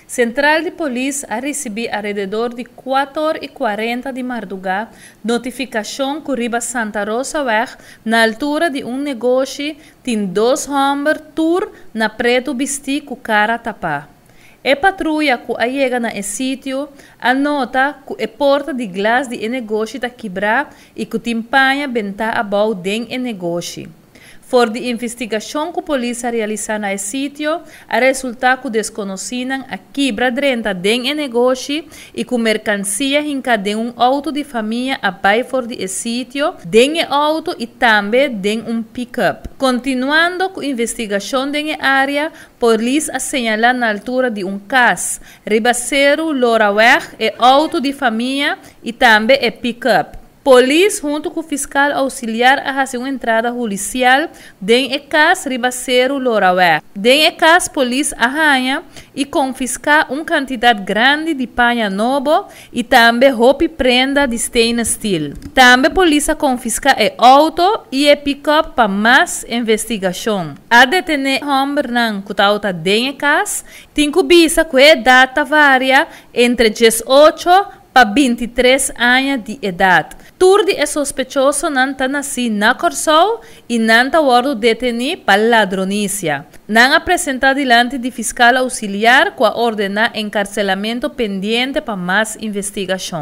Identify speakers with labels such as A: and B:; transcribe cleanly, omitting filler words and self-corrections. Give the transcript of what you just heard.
A: Sentral di polis a risibí alrededor di 4:40 di mardugá notifikashon ku riba Santa Rosaweg na altura di un negoshi tin dos hòmber tur na pretu bistí ku kara tapá. E patruya ku a yega na e sitio a nota ku e porta di glas di e negoshi ta kibrá i ku tin paña bentá abou den e negoshi. For di investigashon ku polis a realisá na e sitio, a resultá ku deskonosínan a kibra drenta den e negoshi i ku merkansia hinká den un outo di famia a bai for di e sitio den e outo i tambe den un pickup. Kontinuando ku investigashon den e área, polis a señalá na altura di un kas riba Seru Loraweg e outo di famia i tambe e pickup. Polis huntu ku fiskal ousiliar a hasi un entrada hulisial den e kas riba Seru Loraweg. Den e kas polis a haña i konfiská un kantidat grandi di paña nobo i tambe hopi prenda di stainless steel. Tambe polis a konfiská e outo i e pickup pa mas investigashon. A detené hòmbernan ku tabata den e kas. Tin ku bisa ku e edat ta varia entre 18 pa 23 aña di edat. Tur di e sospechosonan ta nasí na Kòrsou i nan ta wòrdu detení pa ladronisia. Nan a presentá dilanti di fiskal ousiliar ku a ordená enkarselamentu pendiente pa mas investigashon.